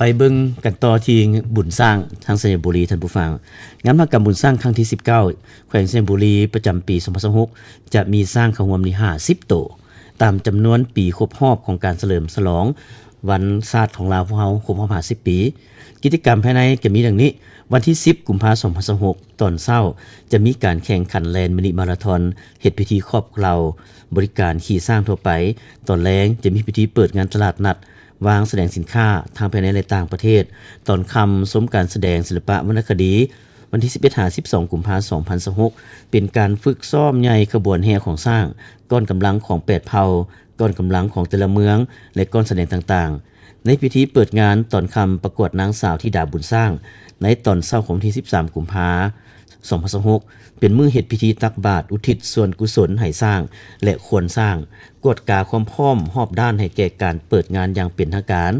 ໄປເບິ່ງກັນຕໍ່ທີ່ບຸນຊ້າງທາງໄຊຍະບູລີ ທ່ານຜູ້ຟັງ. ງານມະຫະກຳບຸນຊ້າງຄັ້ງທີສິບເກົ້າ ແຂວງໄຊຍະບູລີ ປະຈຳປີສອງພັນຊາວຫົກ ຈະມີຊ້າງເຂົ້າຮ່ວມນີ້ຫ້າສິບໂຕ ຕາມຈຳນວນປີຄົບຮອບຂອງການສະເຫຼີມສະຫຼອງວັນຊາດຂອງລາວພວກເຮົາຄົບຮອບຫ້າສິບປີ. ກິດຈະກຳພາຍໃນຈະມີດັ່ງນີ້: ວັນທີສິບ ກຸມພາ ສອງພັນຊາວຫົກ ຕອນເຊົ້າ ຈະມີການແຂ່ງຂັນແລ່ນມິນິມາລາທອນ ເຮັດພິທີຂອບເກົາ ບໍລິການຂີ່ຊ້າງທົ່ວໄປ. ຕອນແລງຈະມີພິທີເປີດງານຕະຫຼາດນັດ ວາງສະແດງສິນຄ້າທັງພາຍໃນ ແລະ ຕ່າງປະເທດ. ຕອນຄ່ຳຊົມການສະແດງສິລະປະວັນນະຄະດີ. ວັນທີສິບເອັດ ຫາ ສິບສອງ ກຸມພາ ສອງພັນຊາວຫົກ ເປັນການຝຶກຊ້ອມໃຫຍ່ຂະບວນແຫ່ຂອງຊ້າງ, ກ້ອນກຳລັງຂອງແປດເຜົ່າ, ກ້ອນກຳລັງຂອງແຕ່ລະເມືອງ ແລະ ກ້ອນສະແດງຕ່າງໆ. ໃນພິທີເປີດງານຕອນຄ່ຳ ປະກວດນາງສາວທິດາບຸນຊ້າງ. ໃນຕອນເຊົ້າຂອງວັນທີສິບສາມ ກຸມພາ ສອງພັນຊາວຫົກ ເປັນມື້ເຮັດພິທີຕັກບາດ ອຸທິດສ່ວນກຸສົນໃຫ້ຊ້າງ ແລະ ຄວນຊ້າງ, ກວດກາຄວາມພ້ອມຮອບດ້ານໃຫ້ແກ່ການເປີດງານຢ່າງເປັນທາງການ.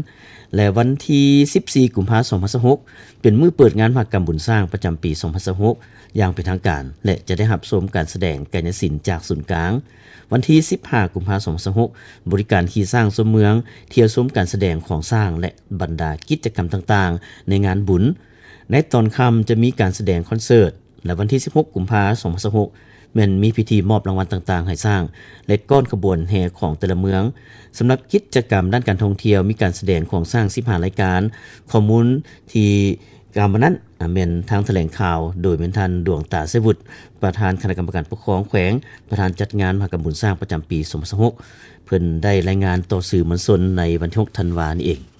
ແລະ ວັນທີສິບສີ່ ກຸມພາ ສອງພັນຊາວຫົກ ເປັນມື້ເປີດງານມະຫະກຳບຸນຊ້າງປະຈຳປີສອງພັນຊາວຫົກ ຢ່າງເປັນທາງການ ແລະ ຈະໄດ້ຮັບຊົມການສະແດງກາຍຍະສິນຈາກສູນກາງ. ວັນທີສິບຫ້າ ກຸມພາ ສອງພັນຊາວຫົກ ບໍລິການຂີ່ຊ້າງຊົມເມືອງ, ທ່ຽວຊົມການສະແດງຂອງຊ້າງ ແລະ ບັນດາກິດຈະກຳຕ່າງໆໃນງານບຸນ. ໃນຕອນຄ່ຳຈະມີການສະແດງຄອນເສີດ ແລະ ວັນທີສິບຫົກ ກຸມພາ ສອງພັນຊາວຫົກ ແມ່ນມີພິທີມອບລາງວັນຕ່າງໆໃຫ້ຊ້າງ ແລະ ກ້ອນຂະບວນແຫ່ຂອງແຕ່ລະເມືອງ. ສຳລັບກິດຈະກຳດ້ານການທ່ອງທ່ຽວ ມີການສະແດງຂອງຊ້າງສິບຫ້າລາຍການ. ຂໍ້ມູນທີ່ກ່າວມານັ້ນ ອາ ແມ່ນທາງຖະແຫຼງຂ່າວ ໂດຍແມ່ນທ່ານ ດວງຕາ ໄຊວຸດ ປະທານຄະນະກຳມະການປົກຄອງແຂວງ, ປະທານຈັດງານມະຫະກຳບຸນຊ້າງປະຈຳປີສອງພັນຊາວຫົກ ເພິ່ນໄດ້ລາຍງານຕໍ່ສື່ມວນຊົນໃນວັນທີຫົກ ທັນວານີ້ເອງ.